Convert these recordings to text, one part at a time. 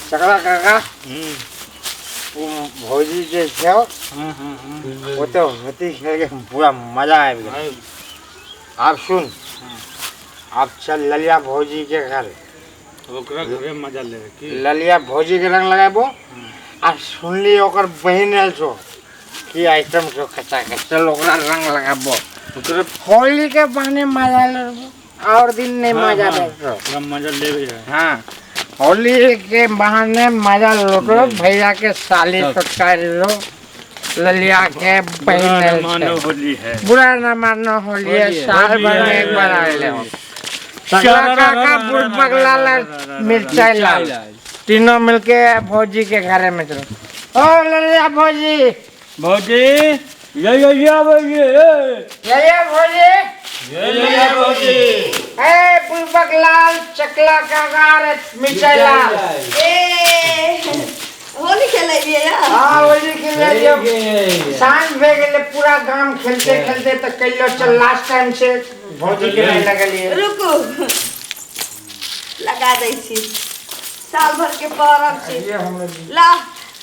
सकला काका ओ भौजी जे छै ओ तऽ होती खेल के पूरा मजा आबि गेल। आब सुन, आब चल ललिया भौजी के घर। ओकरा घरे मजा लेबे की? ललिया भौजी के रंग लगाबो। आ सुनली ओकर बहिन आयल छो की आइटम छो खचा के, चल ओकरा रंग लगाबो। ओकरा होली के बहाने मजा लेबो और दिन नहीं मजा लेबो। ओकरा मजा लेबे है। हाँ, होली के बहाने मजा लूटो। भैया के साली छोटका लो, ललिया के बहिन बुरा न आयल मानो छै। होली है। बुरा न मानो होली है, होली है, साल होली भर में है, एक बार होली आयल है। हो। सकला काका बुढ़ लाल मिर्चाई लाल तीनों मिलके भौजी के घरे में चलो। ओ ललिया भौजी, भौजी ये ये ये भौजी ये ललिया भौजी, ये ये भौजी। ए बुढ़बक लाल चकला काका रे मिर्चाई लाल। ए होली खेलै लिए यार। हाँ, होली खेले लिए। साँझ भे गेलै पूरा गाम खेलते खेलते तऽ कहियो चल लास्ट टाइम से भौजी के नहीं लगलिए। रुकू लगा दै छी, साल भर के परब छी। ये हमरे ला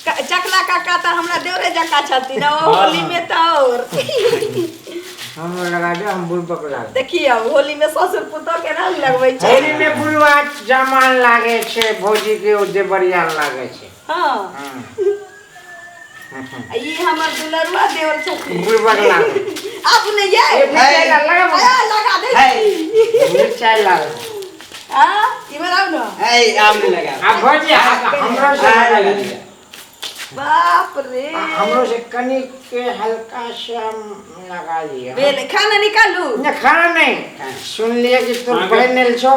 चकला काका तऽ हमरा देवरे जकाँ छथिन, ओ होली में तऽ और हम लगा दे, हम बुढ़बक लाल। देखियौ होली में ससुर पुतोह के रंग लगबै छै। होली में बुढ़वा जमान लागे छै, भौजी के ओ देवरिया लागे छै। हाँ। हाँ। आ ई हमर दुलरुआ देवर छथिन। बुढ़बक लाल। आब नहि ये। ए, मिर्चाई लाल लगा। आ, लगा दै छी। मिर्चाई लाल। हाँ, इमहर आउ न। ए, आम नहीं लगा। आ भौजी, हमरो से लगा लिया। बाप रे। हमरो से कनी के हल्का से हम लगा लिया। बेल खाना निकालू। ना खाना नहीं, सुन लिया कि तोर बहन आयल छौ,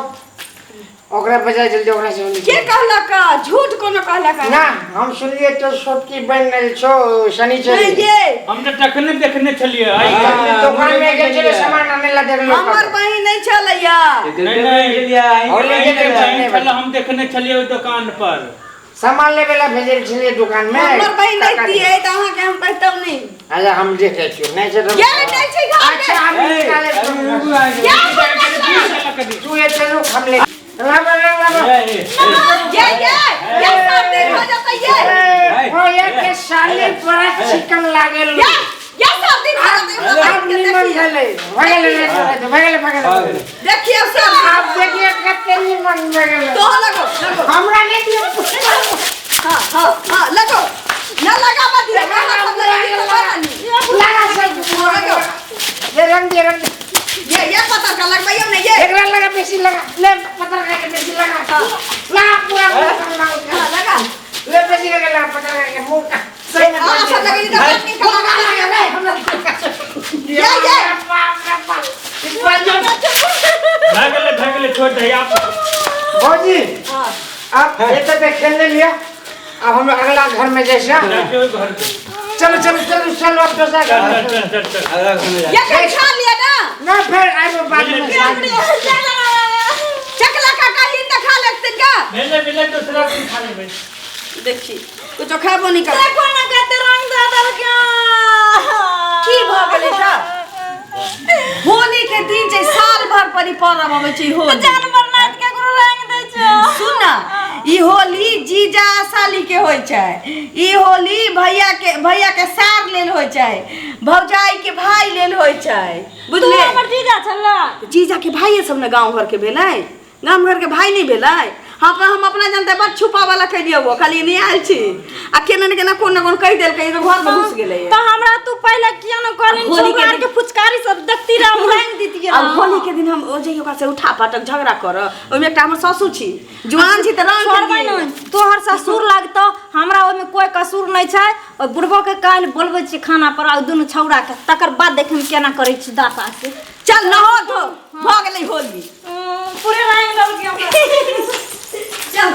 ओकरा बजा जल्दी ओकरा से होली के कहलक? झूठ कोनो कहलक? ना, हम सुनलिए तो छोटकी बहन आयल छौ शनिचरी। नहीं ये। हम तऽ तखने देखने छलियै आइ। हाँ। दुकान में गेल छलै सामान आने ला, देखलो। हमर बहिन नहीं छलैया। नहीं, नहीं। होली के दिन बहिन नहीं छल, हम देखने छलियै ओहि दुकान पर। सामान लेबे ला भेजल छलियै दुकान में। हमर बहिन नहीं काका दिए तऽ अहाँके हम कहितहुँ नहीं। अच्छा, हम देखे छियौ नहीं छै तऽ ये नहीं छै घर में। अच्छा, हम निकाले। ये बुढ़बक तू ये चलू, हम ले लाबा लाबा। ये ये ये सब दिन हो जाता ये। ए, भैया के साली बड़ा चिकन लागल। ये ये सब दिन हो जाता। अब निमन भेलै, भगेलै, भगेलै भगेलै। देखियौ सब। आप देखिए कते निमन भगेलै। तो लगो लगो। हमरा नहीं दियो। हाँ हाँ हाँ लगो न लगावा दिया खाना सब लगा लगा सब। लगो। ये रंग दे, रंग दे। ये पता का लगबैयौ ने ये। एकरा लगा, बेसी लगा ले, पत्थर खा के बेसी लगा, लगा पूरा पूरा लगा। हाँ लगा ले, बेसी लगा लगा, पत्थर खा के मुंह का सही में। हाँ सब लगेली तऽ बात नहीं मुंह का लगा। लगा ले हमरा। ये ये। बाप रे बाप, इस बार जो भए गेलै, भए गेलै, छोड़ि दही आब। भौजी हाँ। अब ये तो खेल लिया, अब हम अगला घर में जैसे जाइ छियै ओहि घर के। चलो चलो चलो चलो, अब दूसरा चल घर। चल चल चल चल। अगला घर में जा। ये कहीं खा लिया ना। ना, फिर आए बाद में साथ में। चकला काका ही त खा लेथिन का। मिले मिले, दूसरा दिन खा लेबै। देखी कुछो खाबो नहीं कर। देखो ना कते रंग दऽ देलकै। की भऽ गेलै त? होली के दिन छै, साल भर पर ई परब अबै छै होली। जानवर नाथ केकरो रंग दै छै। सुन न, ई होली जीजा साली के होइ छै, ई होली भैया के, भैया के सार लेल होइ छै, भौजाई के भाई लेल होइ छै। तू बुझलियै? हमर जीजा छल। जीजा के भाइये सब ने गाँव घर के भेलै, गाम घर के भाई नहीं भेलै। हम अपना जानते बड़ छुपा वाला कह वो खाली नहीं आयल छी आ केना ने केना कोन ने कोन कहि देलकै तऽ घर में घुस गेलै। तऽ हमरा तू पहिले किया न कहलिन? होली के छौड़ा दिन- के फुचकारी सब देखती रह, हम रंग दितियै। आ होली के दिन हम ओ जइयो ओकरा से उठा पटक झगड़ा कर, ओहिमे एकटा हमर ससुर छी, जुआन छी तऽ रंग छोड़बै खेलियै। नहि, तोहर ससुर लगतौ, हमरा ओहिमे कोई कसूर नहि छै। ओहि बुढ़बो के काल्हि बोलबै छी खाना पर आ ओहि दुनू छौड़ा के, तकर बाद देखिम केना करै छी दाता से। चल नहो धो, भऽ गेलै होली। पूरे रंग देलकै हमरा। चल।